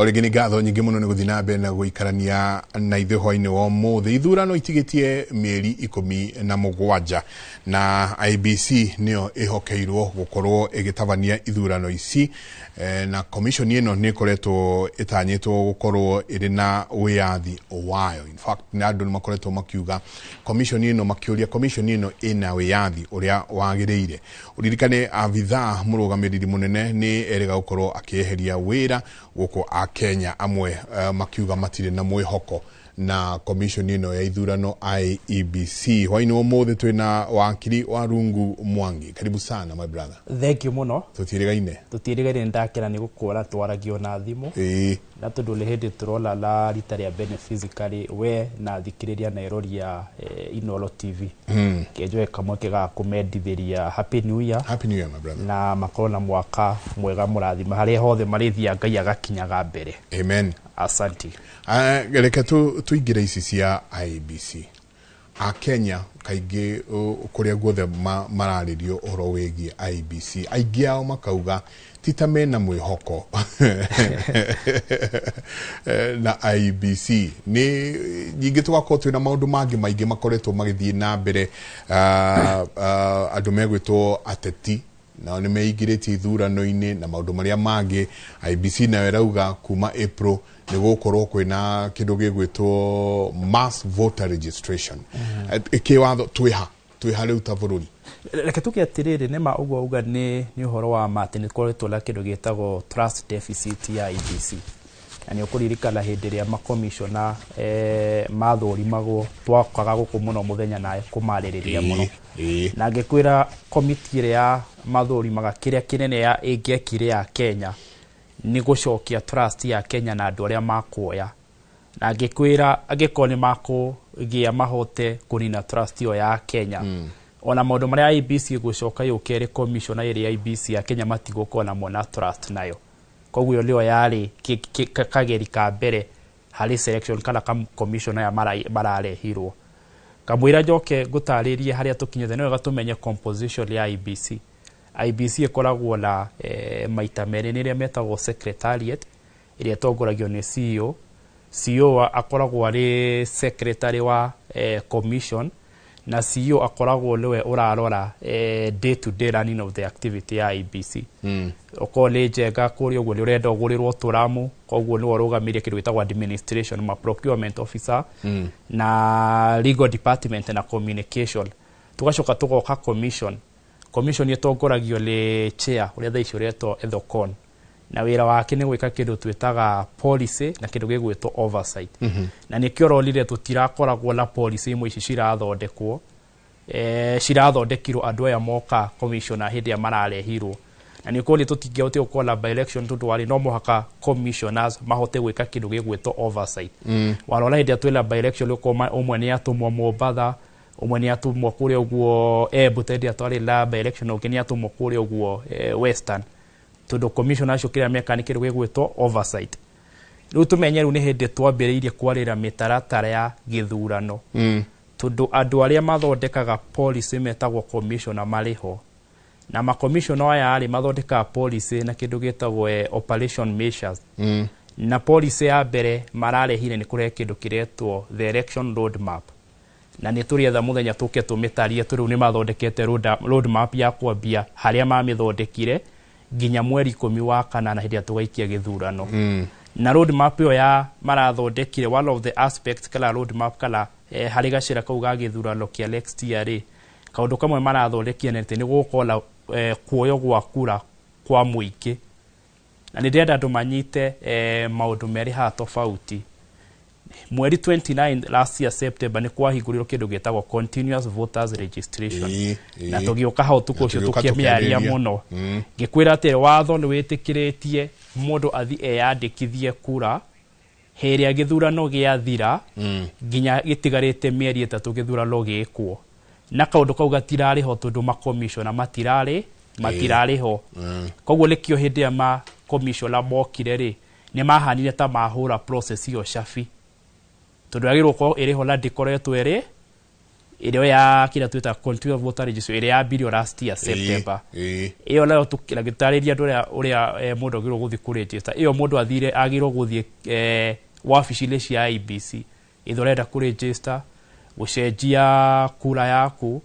O rĩngĩ nĩ ngatho nyingĩ mũno nĩ gũthiĩ na mbere na gũikarania na ithuĩ hwainĩ wa ũmũthĩ. Ithurano itigĩtie mĩeri 17 na IEBC nĩyo ĩhokeirwo gũkorwo ĩgĩtabania ithurano ici, na commission ĩno nĩ ĩkoretwo ĩtanyĩtwo gũkorwo ĩrĩ na wĩyathi wayo. In fact, nĩ andũ nĩ makoretwo makiuga commission ĩno, makĩũria commission ĩno ĩna wĩyathi ũrĩa wagĩrĩire. Ũririkane abithaa mũrũgamĩrĩri mũnene nĩ erĩga gũkorwo akĩeheria wĩra gũkũ a Kenya amwe, makiuga matirĩ na mwĩhoko na commission ĩno ya ithurano IEBC. Hwainĩ wa ũmũthĩ twĩna wakiri wa Rungu Mwangi. Karibu sana, my brother. Thank you mũno. Tũtiĩrĩgaine. Tũtiĩrĩgaine, ndakena nĩ gũkuona twaragio na thimũ na tondũ nĩ hĩndĩ tũrona na rita rĩa mbere physically, we na thikĩrĩria na erori ya Inooro TV. Kĩnjoe kamweke ga kũmendithĩria Happy New Year. Happy New Year, my brother. Na makorwo na mwaka mwega mũrathima harĩa hothe marĩthiaga, Ngai agakinyaga mbere. Amen. Asanti. Reke tuingĩre ici cia IEBC. A Kenya kaingĩ kũrĩa guothe mararĩrio ũhoro wĩgiĩ IEBC, aingĩ ao makauga ti ta mena mwĩhoko na IEBC. Nĩ nyingĩ tũgakorwo twĩna maũndũ mangĩ maingĩ makoretwo magĩthiĩ na mbere, andũ megwĩtwo ateti nao nĩ meingĩrĩtie ithurano-inĩ na maũndũ marĩa mangĩ. IEBC nayo ĩrauga kuma April nĩ gũgũkorwo kwĩna kĩndũ gĩgwĩtwo mass voter registration. Kĩwatho twĩha rĩu ta bũrũri? Reke tuge atĩrĩrĩ, nĩma ũguo uga nĩ ũhoro wa ma atĩ nĩ koretwo na kĩndũ gĩtagwo trust deficit ya IEBC, na nĩ ũkũririkana hĩndĩ ĩrĩa makomishona mathũrimagwo twakaga gũkũ mũno mũthenya nawe kũmarĩrĩria mũno. Na ngĩkwĩra komiti ĩrĩa ya mathũrimaga kĩrĩa kĩnene ya ĩngĩekire ya Kenya nĩ gũcokia trust ya Kenya na andũ arĩa makuoya, na ngĩkwĩra angĩkorwo nĩ makũgĩa mahote kũnina trust ĩyo ya Kenya, ona maũndũ marĩa IEBC ĩgũcoka yũke ĩrĩ commissioner ĩrĩa IEBC ya Kenya matigũkorwo na mona trust nayo. Koguo ĩyo nĩyo yarĩ kageri ka mbere harĩ selection kana commissioner aya mararehirwo. Kamũira njoke ngũtarĩrie harĩa tũkinyĩte, nĩ wega tũmenye composition ya IEBC. IEBC ĩkoragwo na maita merĩ, nĩ ĩrĩa metagwo secretariat ĩrĩa ĩtongoragio nĩ CEO. CEO akoragwo arĩ secretary wa commission, na CEO akoragwo nĩwe ũrarora day to day running of the activity ya IEBC. Okorwo nĩ njenga kũrĩa ũguo nĩ ũrenda ũgũrĩrwo tũramu, koguo nĩwe ũrũgamĩrĩire kĩndũ gĩtagwo administration, ma procurement officer, na legal department na communication. Tugacoka tũgoka commission. Commission ĩtongoragio nĩ chair ũrĩa thaa ici ũretwo Ethekon, na wĩra wake nĩ gwĩka kĩndũ twĩtaga policy na kĩndũ gĩgwĩtwo oversight. Na nĩkĩo ũronire tũtirakoragwo na policy imwe ici cirathondekwo, cirathondekirwo andũ aya moka commissioner hĩndĩ ĩrĩa mararehirwo, na nĩ ũkuona tũtingĩhotire gũkorwo na by election tondũ warĩ no mũhaka commissioners mahote gwĩka kĩndũ gĩgwĩtwo oversight. Warora hĩndĩ ĩrĩa twĩna by election, ũkoma ũmwe nĩ atũmwo Mombatha, ũmwe nĩ atũmwo kũrĩa ũguo Embu, ta hĩndĩ ĩrĩa twarĩ na by election, ũngĩ nĩ atũmwo kũrĩa ũguo Western, tondũ commissioner acio kĩrĩa meka nĩ kĩndũ gĩgwĩtwo oversight. Rĩu tũmenye rĩu nĩ hĩndĩ twambĩrĩirie kwarĩra mĩtaratara ya gĩthurano, tondũ andũ arĩa mathondekaga policy metagwo commissioner marĩ ho, na makomishona aya rĩ mathondekaga policy na kĩndũ gĩtagwo operation measures. Na policy ya mbere mararehire nĩ kũrehe kĩndũ kĩretwo the election road map, na nĩ tũrĩetha mũthenya tũke tũmĩtarie tũ rĩu nĩ mathondekete road map ya kwambia harĩa mamĩthondekire nginya mweri 14 hĩndĩ ĩrĩa tũgaikia gĩthurano. Na road map ĩyo ya marathondekire, one of the aspects kana road map kana harĩ gacĩra kau ga gĩthurano kĩa next year rĩ, kaũndũ kamwe marathondekia nĩ atĩ nĩ gũgũkorwo na kuoywo gwa kura kwa mũingĩ. Na nĩ ndĩrenda andũ manyite maũndũ merĩ haha tofauti. Mweri 29 last year September nĩ kwahingũrirwo kĩndũ gĩtagwo continuous voters registration. Na tũgĩũka hau ũtukũ ũcio Na tũgĩũka tũkĩmĩaria tũkĩarĩrĩria. mũno. Ngĩkwĩra atĩ watho nĩ wĩtĩkĩrĩtie mũndũ athi eyandĩkithie kura hĩrĩa gĩthurano gĩathira nginya gĩtigarĩte mĩeri 3 gĩthurano gĩkwo, na kaũndũ kau gatirarĩ ho tondũ makomishona matirarĩ ho. Koguo nĩkĩo hĩndĩ ĩrĩa makomishona mokire rĩ, nĩ mahanire ta mahũra process ĩyo cabi, tondũ yagĩrĩirwo gũkorwo ĩrĩ ho na ndĩkoretwo ĩrĩ Ĩrĩa ya kĩrĩa twĩtaga continuous voter registration, ĩrĩa yambirio last year September. Ĩyo nayo tũkĩtarĩria andũ ũrĩa mũndũ agĩrĩirwo gũthiĩ kũregister. Ĩyo mũndũ athire agĩrĩirwo gũthiĩ wabici-inĩ cia IEBC either ũrenda kũregister, gũcenjia kura yaku,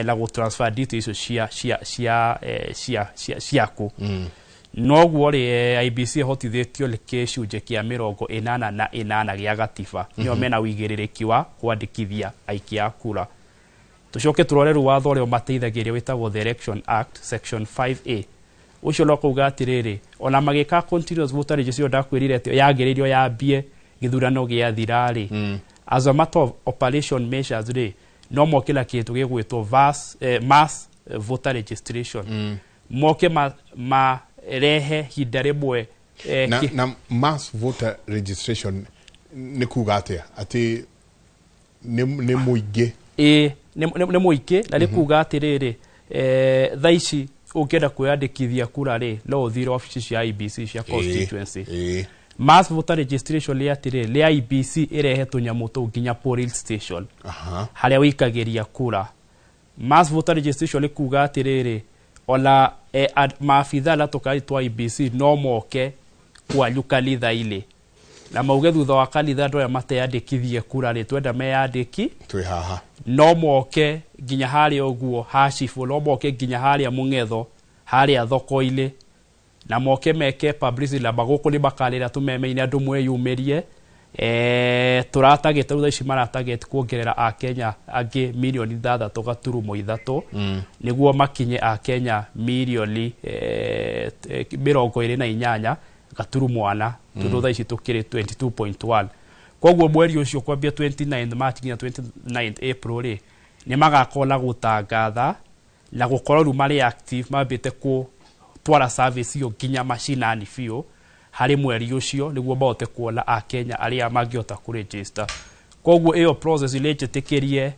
na gũtransfer details icio cia cia cia eh, cia cia ciaku. Noguo rĩ, IEBC ĩhotithĩtio nĩ gĩcunjĩ kĩa 88 gĩa gatiba, nĩo mena ũigĩrĩrĩki wa kwandĩkithia aikia a kura. Tũcoke tũrore rĩu watho ũrĩa ũmateithagĩrĩria wĩtagwo the Election Act, section 5A. Ũcio no kuga atĩrĩrĩ, ona magĩka continuous voter registration, ndakwĩrire atĩ yagĩrĩirio yambie gĩthurano gĩathira rĩ, as a matter of operation measures rĩ, no moke na kĩndũ gĩgwĩtwo mass voter registration, moke marehe hinda rĩmwe Na, na mass voter registration nĩ kuga atĩa? Atĩ nĩ mũingĩ? Ĩĩ, nĩ mũingĩ, na nĩ kuga atĩrĩrĩ, thaa ici ũngĩenda kwĩyandĩkithia kura rĩ, no ũthire wabici cia IEBC cia constituency. Mass voter registration nĩ atĩrĩrĩ, nĩ IEBC ĩrehe tũnyamũ tũu nginya polling station harĩa wĩikagĩria kura. Mass voter registration nĩ kuga atĩrĩrĩ, ona maabithaa na tũkari twa IEBC no moke kwanyu kanitha-inĩ na mauge thutha wa kanitha andũ aya mateyandĩkithie kura rĩ, twenda meyandĩki. Twĩ haha. No moke nginya harĩa ũguo ha cibũ, no moke nginya harĩa mũng'etho, harĩa thoko-inĩ, na moke meke publicity na magũkũ nĩ makarĩra tũmeme-inĩ andũ mweyumĩrie. Tũratagĩte rĩu thaa ici maratagĩte kuongerera akenya angĩ 6.3 mirioni nĩguo makinye akenya 28.4 mirioni, tondũ thaa ici tũkĩrĩ 22.1. Koguo mweri ũcio kwambia 29 March nginya 29 April rĩ, nĩ magakorwo na gũtangatha na gũkorwo rĩu marĩ active, mambĩte gũtwara service ĩyo nginya macinani biũ harĩ mweri ũcio, nĩguo mahote kuona akenya arĩa mangĩhota kũregister. Koguo ĩyo process nĩ njĩtĩkĩrie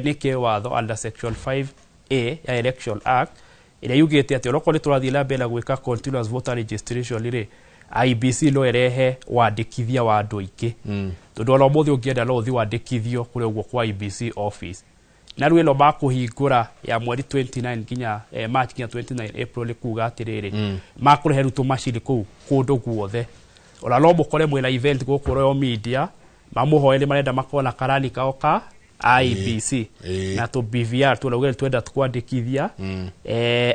nĩ kĩwatho under section 5A ya Election Act, ĩrĩa yugĩte atĩ onokorwo nĩ tũrathiĩ na mbere na gwĩka continuous voter registration rĩ, IEBC no ĩrehe wandĩkithia wa andũ aingĩ, tondũ ona ũmũthĩ ũngĩenda no ũthiĩ wandĩkithio kũrĩa ũguo kwa IEBC office. Na rĩu ĩno makũhingũra ya mweri 29 nginya March nginya 29 April nĩ kuga atĩrĩrĩ, makũrehe rĩu tũmacini kũu kũndũ guothe. Ona no mũkore mwĩna event gũkũ Royal Media, mamũhoe nĩ marenda makorwo na karani kao ka IEBC na tũ BVR tũrauga twenda kwandĩkithia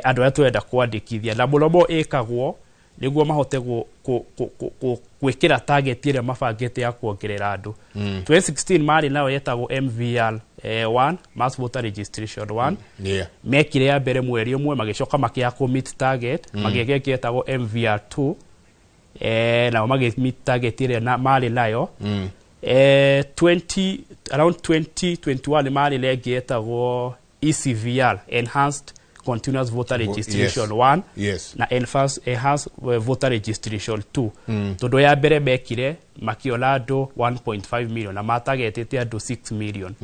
andũ arĩa tũrenda kwandĩkithia, na mũno mũno ĩkagwo nĩguo mahote gwĩkĩra target ĩrĩa mabangĩte ya kuongerera andũ. 2016 marĩ nayo yetagwo MVR 1, mass voter registration 1. Mekire ya mbere mweri ũmwe, magĩcoka makĩaga kũ meet target, magĩka ĩngĩ yetagwo MVR 2, nao magĩ meet target ĩrĩa marĩ nayo. 20 around 2021 marĩ na ĩngĩ yetagwo ECVR, enhanced continuous voter registration 1 na enhanced voter registration 2, tondũ ya mbere mekire makĩona andũ 1.5 million na matagetĩte andũ 6 million.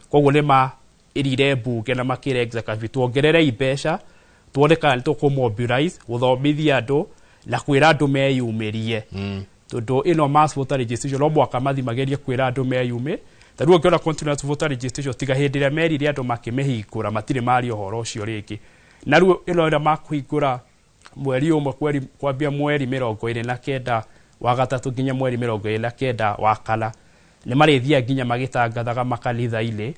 Koguo nĩ maĩrire mbunge na makĩra executive tuongererei mbeca tuone kana nĩ tũkũmobilize gũthomithia andũ na kwĩra andũ meyumĩrie, tondũ ĩno mass voter registration no mwaka mathi magerie kwĩra andũ meyumĩ. Ta rĩu ũngĩona continuous voter registration, tiga hĩndĩ ĩrĩa merire andũ makĩmĩhingũra, matirĩ maria ũhoro ũcio rĩngĩ. Na rĩu ĩno ĩrĩa makũhingũra mweri ũmwe kweri, kwambia mweri 29 wa gatatũ nginya mweri 29 wa kana, nĩ marĩthiaga nginya magĩtangathaga makanitha-inĩ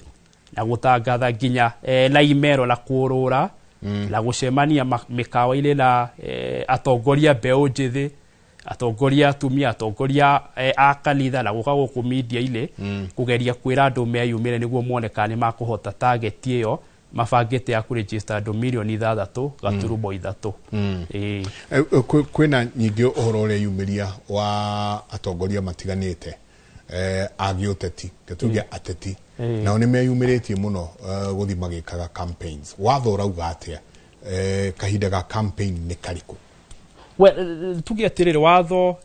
na gũtangatha nginya na imero na kũrũra na gũcemania mĩkawa-inĩ na atongoria mbeũ njĩthĩ, atongoria atumia, atongoria a kanitha, na gũka gũkũ media-inĩ kũgeria kwĩra andũ meyumĩre nĩguo mone kana nĩ makũhota target ĩyo mabangĩte ya kũregister andũ 6.3 mirioni. Ĩĩ. Kwĩna nyingĩ ũhoro ũrĩa yumĩria wa atongoria matiganĩte a gĩũteti, tuge ateti, nao nĩ meyumĩrĩtie mũno gũthiĩ magĩkaga campaigns. Watho ũrauga atĩa? Kahinda ga campaign nĩ karĩkũ? Well, tuge atĩrĩrĩ, watho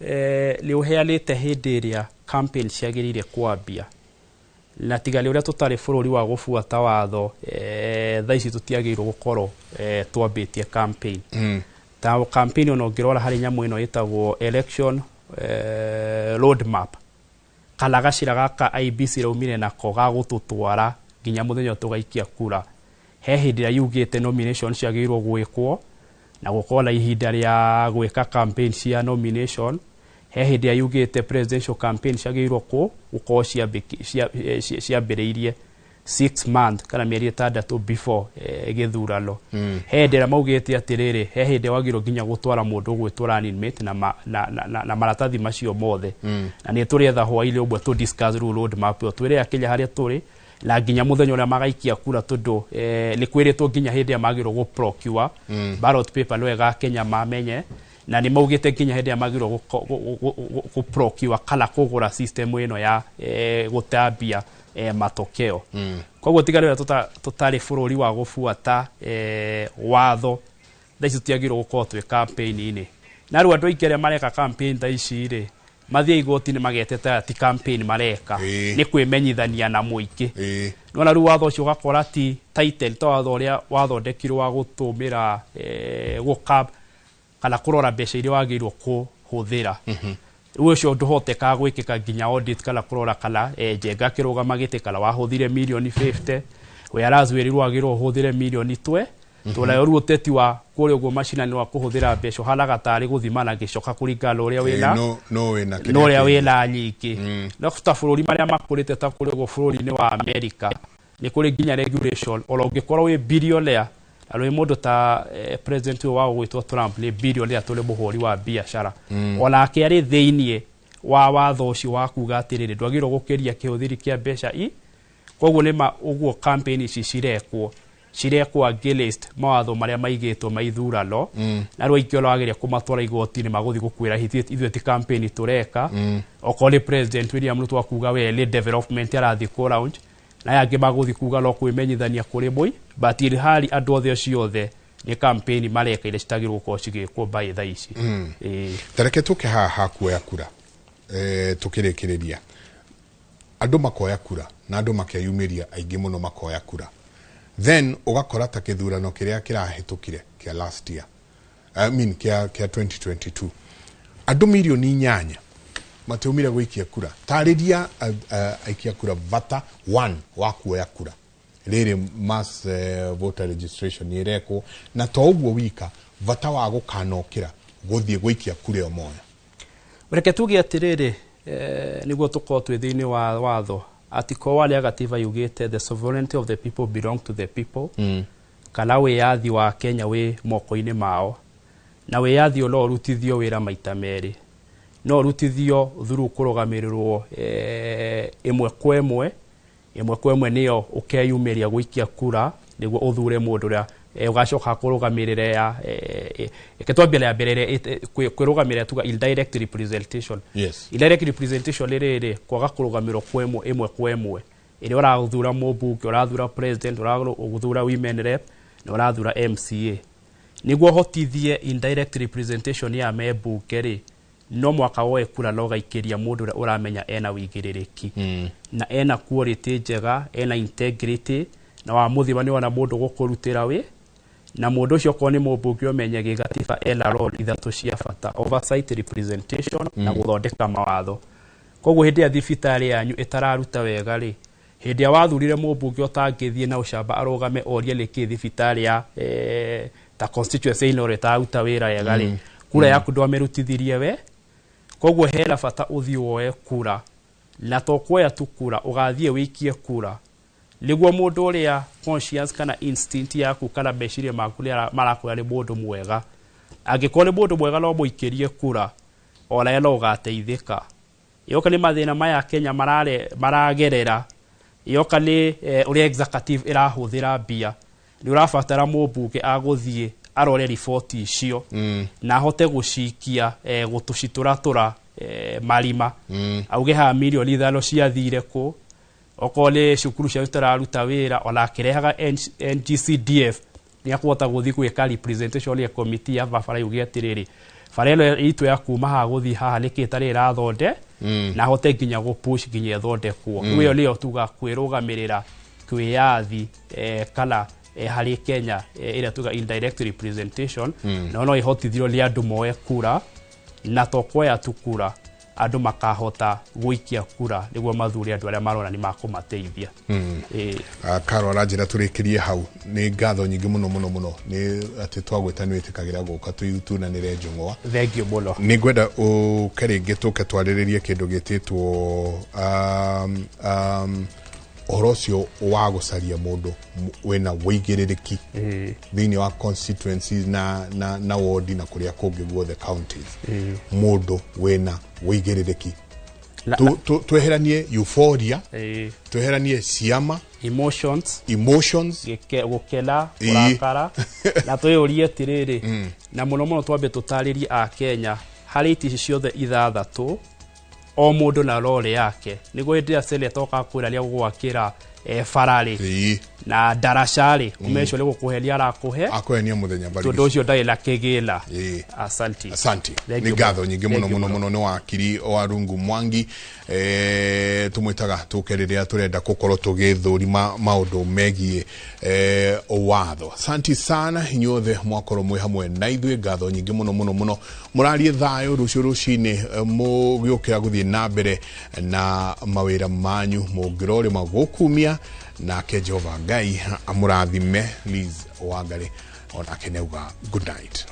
nĩ ũheanĩte hĩndĩ ĩrĩa campaign ciagĩrĩire kwambia, na tiga nĩ ũrĩa tũtarĩ bũrũri wa gũbuata watho, thaa ici tũtiagĩrĩirwo gũkorwo twambĩtie campaign. Ta campaign ona ũngĩrora harĩ nyamũ ĩno ĩtagwo election road map kana gacĩra gaka IEBC raumire nako ga gũtũtwara nginya mũthenya tũgaikia kura. He hĩndĩ ĩrĩa yugĩte nomination ciagĩrĩirwo gwĩkwo na gũkorwo na ihinda rĩa gwĩka campaign cia nomination. He hĩndĩ ĩrĩa yugĩte presidential campaign ciagĩrĩirwo gũkorwo ciambĩrĩirie 6 months kana mĩeri 6 before gĩthurano. He hĩndĩ ĩrĩa maugĩte atĩrĩrĩ, he hĩndĩ wagĩrĩirwo nginya gũtwara mũndũ ũgwĩtwo running mate na maratathi macio mothe. Na nĩ tũrĩetha hwaĩ-inĩ ũmwe tũ discuss rĩu road map ĩyo, twĩre akenya harĩa tũrĩ na nginya mũthenya ũrĩa magaikia kura, tondũ nĩ kwĩrĩtwo nginya hĩndĩ ĩrĩa magĩrĩirwo gũ procure ballot paper. Nĩ wega Kenya mamenye na nĩ maugĩte nginya hĩndĩ ĩrĩa magĩrĩirwo gũ procure kana kũgũra system ĩno ya gũtambia matokeo. Koguo tiga rĩrĩa tũtarĩ bũrũri wa gũbuata watho, thaa ici tũtiagĩrĩirwo gũkorwo twĩ campaign-inĩ. Na rĩu andũ aingĩ arĩa mareka campaign thaa ici rĩ, mathiĩ igoti-inĩ mageteta ti campaign mareka, nĩ kwĩmenyithania na mũingĩ. Nĩwona rĩu watho ũcio ũgakora ti title ta watho ũrĩa wathondekirwo wa gũtũmĩra gũka kana kũrora mbeca iria wagĩrĩirwo kũhũthĩra. Rĩu ũcio ndũhotekaga gwĩkĩka nginya audit kana kũrora kana Njenga akĩrũgama gĩtĩ kana wahũthire mirioni 50, whereas wĩrirwo wagĩrĩirwo ũhũthĩre mirioni 2. Tondũ rĩu ũteti wa kũrĩa ũguo macinani wa kũhũthĩra mbeca ũhanaga tarĩ gũthima na gĩcoka kũringana na ũrĩa wĩna no wĩna no ũrĩa wĩna nyingĩ. No ta bũrũri marĩa makũrĩte ta kũrĩa ũguo bũrũri-inĩ wa America nĩ kũrĩ nginya regulation, ona ũngĩkorwo wĩ billionaire na wĩ mũndũ ta president ũyũ wao gwĩtwo Trump nĩ billionaire tũrĩ mũhũri wa biacara, onake arĩ thĩiniĩ wa watho ũcio wa kuga atĩrĩrĩ, ndwagĩrĩirwo gũkĩria kĩhũthĩri kĩa mbeca i. Koguo nĩ ma ũguo campaign ici cirekwo against mawatho marĩa maigĩtwo ma ithurano. Na rĩu aingĩ ona wageria kũmatwara igoti-inĩ magũthiĩ gũkwĩra ithuĩ ti campaign tũreka. Okorwo nĩ President William Ruto akuga we nĩ development arathiĩ kũ launch, na aya angĩ magũthiĩ kuga no kwĩmenyithania kũrĩ mũi, but ilhali andũ othe acio othe nĩ campaign mareka iria citagĩrĩirwo gũkorwo cigĩkwo by thaa ici. Tareke tũke haha hakuoya kura, tũkĩrĩkĩrĩria andũ makoya kura na andũ makeyumĩria aingĩ mũno makoya kura, then ũgakora ta kĩthurano kĩrĩa kĩrahĩtũkire kĩa last year, I mean kĩa 2022, andũ mirioni 8 matiumire gũikia kura. Tarĩria aikia kura bata one wa kuoya kura rĩrĩ mass voter registration nĩ ĩrekwo, na to ũguo wika, bata wa gũkanokĩra gũthiĩ gũikia kura ĩyo moya. Reke tuge atĩrĩrĩ, nĩguo tũkorwo twĩ thĩinĩ wa watho, article 1 ya gatiba yugĩte the sovereignty of the people belong to the people, kana wĩyathi wa Kenya wĩ moko-inĩ mao, na wĩyathi ũyũ no ũrutithio wĩra maita merĩ. No ũrutithio through kũrũgamĩrĩrwo ĩmwe kwa ĩmwe. Ĩmwe kwa ĩmwe nĩyo ũkeyumĩria gũikia kura nĩguo ũthure mũndũ ũrĩa ũgacoka kũrũgamĩrĩra ya reke twambie na ya mbere ĩrĩa kwĩrũgamĩrĩra, tuga indirect representation. Indirect representation nĩ rĩrĩ, kwaga kũrũgamĩrwo kwa ĩmwe ĩmwe kwa ĩmwe, ĩrĩa ũrathura mũmbunge, ũrathura president, ũrathura women rep na ũrathura MCA. Nĩguo hotithie indirect representation ya membunge rĩ, no mwaka woe kura na ũgaikĩria mũndũ ũrĩa ũramenya ena wĩigĩrĩrĩki na ena quality njega, ena integrity, na wamũthima nĩ wona mũndũ gũkũrutĩra wĩ na mũndũ ũcio. Okorwo nĩ mũmbunge, ũmenye gĩgatiba ena role ithatũ cia bata: oversight, representation na gũthondeka mawatho. Koguo hĩndĩ ĩrĩa thibitarĩ yanyu ĩtararuta wega rĩ, hĩndĩ ĩrĩa wathurire mũmbunge ũtangĩthiĩ na ũcamba arũgame orie nĩkĩ thibitarĩ ya ta constituency ĩno ĩrĩa ĩtararuta wĩra wega rĩ, kura yaku ndwamĩrutithirie we. Koguo hena bata ũthiĩ woe kura, na to kuoya tu kura, ũgathiĩ wĩikie kura nĩguo mũndũ ũrĩa conscience kana instinct yaku kana meciria maku nĩ marakwĩra nĩ mũndũ mwega. Angĩkorwo nĩ mũndũ mwega, no mũikĩrie kura, onawe no ũgateithĩka. Yoka nĩ mathĩna maya Kenya maragerera, yoka nĩ ũrĩa executive ĩrahũthĩra mbia, nĩ ũrabatara mũmbunge agũthiĩ arore riboti icio na ahote gũcikia gũtũcitũratũra marima, auge haha mirioni 5 ciathire kũ. Okorwo nĩ cukuru cia itararuta wĩra, ona akĩrehaga NGCDF, nĩ akũhota gũthiĩ gwĩka representation ya committee ya barabara, yuge atĩrĩrĩ, bara ĩno itũ ya kuma haha gũthiĩ haha nĩkĩ ĩtarĩ ĩrathonde, na ahote nginya gũpush nginya ĩthondekwo. Rĩu ĩyo nĩyo tuga kwĩrũgamĩrĩra kwĩyathi kana harĩ Kenya, ĩrĩa tuga indirect representation. Na no ĩhotithio nĩ andũ moe kura, na to kuoya tu kura. Andũ makahota gũikia kura nĩguo mathure andũ arĩa marona nĩ makũmateithia. Karo aranjĩra tũrĩkĩrie hau. Nĩ ngatho nyingĩ mũno mũno mũno nĩ atĩ twagwĩta nĩ wĩtĩkagĩra gũka tũtunanĩre njũng'wa. Thank you mũno. Nĩ ngwenda ũke rĩngĩ tũke twarĩrĩrie kĩndũ gĩtĩtwo ũhoro ũcio wa gũcaria mũndũ wĩna wĩigĩrĩrĩki thĩinĩ wa constituencies na wodi na kũrĩa kũngĩ guothe counties, mũndũ wĩna wĩigĩrĩrĩki. Tweheranie euphoria, tweheranie ciama, emotions, emotions, gũkena, kũrakara, na twĩyũrie atĩrĩrĩ, na mũno mũno twambe tũtarĩrie a Kenya harĩ itĩ ici ciothe ithathatũ, o mũndũ na role yake, nĩguo hĩndĩ ĩrĩa seneta oka kwĩra nĩ agũgwakĩra bara-rĩ na ndaraca-rĩ, ũmenye nĩ gũkũheria arakũhe. Akũhenia mũthenya. Tondũ ũcio ndarĩ na kĩgĩna. Asanti. Asante. Thank Nĩ you. ngatho nyingĩ mũno Thank you mũno mũno. mũno. Nĩ wakiri wa Rungu Mwangi. Tũmwĩtaga tũke rĩrĩa tũrenda gũkorwo tũgĩthũrima maũndũ megiĩ watho. Asante sana inyuothe mwakorwo mwĩ hamwe na ithuĩ. Ngatho nyingĩ mũno mũno mũno. Mũrarie thayũ rũciũ rũcinĩ, mũgĩũkĩra gũthiĩ na mbere na mawĩra manyu, mũngĩrorĩma gũkumia nake Jehova Ngai amũrathime. Liz Wangari onake nĩauga good night.